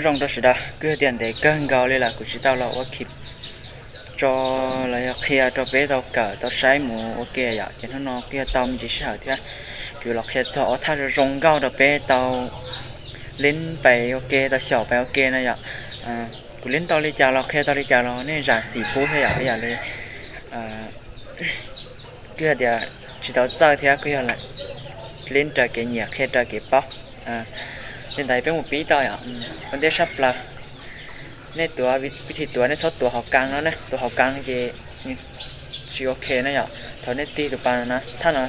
Zoo rau sawv daws, kuj yog tias ntev kawg nkaus li lawm kuv tsis tau los ua clip tso los yog qhia rau peb tau kawm tau saib mus ua ke yom. Ces hnub no kuj yog tau me ntsis sij hawm thiab, kuv los qhia txog ob thaj zoo zoo nkauj rau peb tau lib pais ua ke, tau xyaum pais ua ke no yom. Kuv lib tau li cas los qhia tau li cas los nej zam txim pub thiab yom, ib yam li kuj yog tias tsis tau txawj thiab kuj yog lib raws kev nyiam qhia raws kev paub. Li ntawd peb mus pib tau yom. Ua ntej sab plaws, nej tuav, vim thi tuav nej txhob tuav hauv kas no na, tuav hauv kas ces tsis ok na yom. Thaum nej tig tus pas no, thaj no,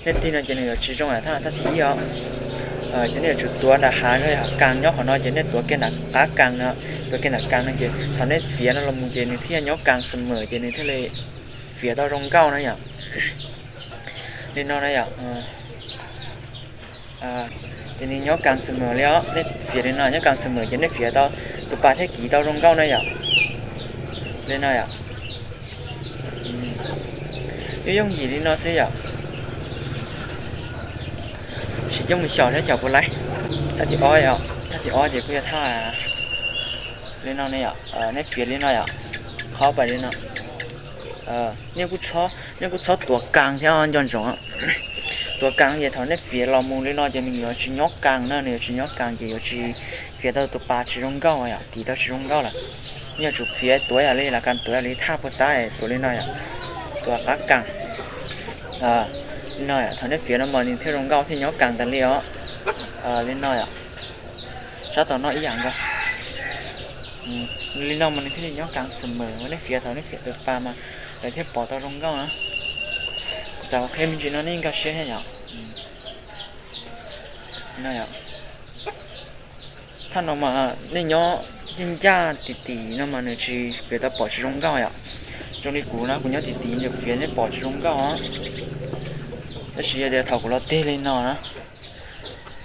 nej tig no ces nws yuav tsis zoo, thaj no thaj thib ib os. Ces nej yuav tsum tuav nram hav, yog hauv kas nyob qhov no ces nej tuav kiag nram qab kas no, tuav kiag nram kas no ces thaum nej fiav no los mus ces nws thiaj nyob kas xwm mem ces nws thiaj li fiav tau zoo nkauj na yom. Li no na yom. Ces nws nyob kas xwm mem li os, nej fiav li no nyob kas xwm mem ces nej fiav tau, tus pas thiaj kiv tau zoo nkauj na yom. Li no yom. Yooj yooj yim li no xwb yom. Sim coj mus xyaum thiab xyaum puas laib. Thaj thib ob, thaj thib ob ces kuj yog thaj li no ne yom. Nej fiav li no yom, qhov pas li no. Nej kuj txhob tuav kas thiab nco ntsoov. Tuav kas ces thaum nej fiav los mus li no ces nws yuav tsis nyob kas na, nws yuav tsis nyob kas ces yuav tsis fiav tau, tus pas tsis zoo nkauj yom, kiv tau tsis zoo nkauj lawm. Nej yuav tsum fiav tuav yam li, lawv kas tuav yam li thaj puas tab, tuav li no yom, tuav qab kas. Li no yom, thaum nej fiav no mas nws thiaj zoo nkauj thiaj nyob kas tas li os. Li no yom. Sab tom no ib yam nkaus. Li no mas nws thiaj li nyob kas xwm mem, nej fiav thaum nej fiav tus pas mas lawv thiaj pom tau zoo nkauj na. Kuv xav qhia me ntsis no nej nkag siab thiab yom. Thaj no mas nej nyob ncaj ncaj tim tim no mas nws tsis fiav tau, pom tsis zoo nkauj yom. Zoo li kuv na, kuv nyob tim tim ces kuv fiav nej pom tsis zoo nkauj. Tab sis yog tias thaum kuv los tig li no na,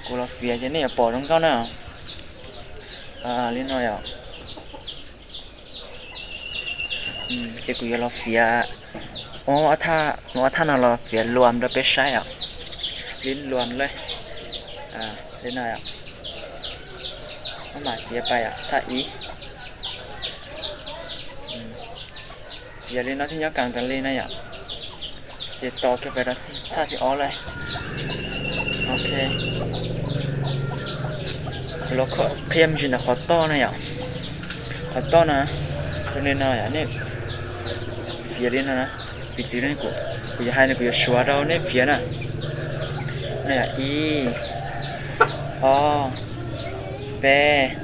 kuv los fiav ces nej yuav pom zoo nkauj na. Li no yom. Ces kuv yuav los fiav, ob thaj no los fiav luam rau peb saib os. Li luam li, li no yom. Maj mam fiav pais yom, thaj ib. Fiav li no thiaj nyob kas tas li na yom. Ces tos kiag pais rau thaj thib ob lawm. Ok. Kuv los qhia me ntsis ntawm qhov toj na yom. Qhov toj na, li no yom, nej fiav li no na. Piv txwv, kuv yuav hais no kuv yuav suav rau nej fiav na. Ib, ob, peb,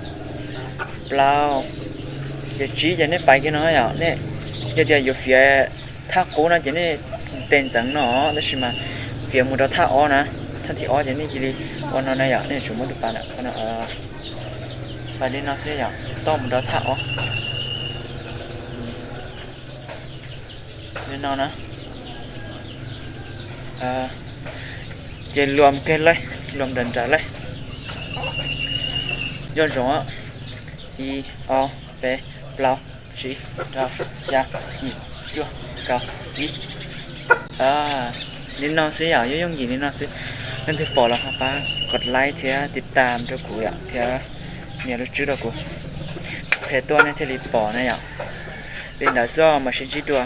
plaub, ces tsib, ces nej pais kiag no yom. Nej yog tias yuav fiav thaj qub no ces nej tes ntxeev no, tab sis mas fiav mus rau thaj ob na, thaj thib ob ces nej cia li ua no na yom, nej yuav tsum muab tus pas na, pais li no xwb yom, toj mus rau thaj ob. Li no na. Ces luam kiag lawm, luam nram nram lawm. Nco ntsoov, ib, ob, peb, plaub, tsib, rau, xya, yim, cuaj, kaum, ib. Li no xwb yom, yooj yooj yim li no xwb. Leej twg pom los ho pab kom like thiab tiv tam rau kuv yom, thiab nias lub tswb rau kuv, qhia tuaj nej thiaj li pom na yom. Li ntawd xwb, mam sib ntsib dua.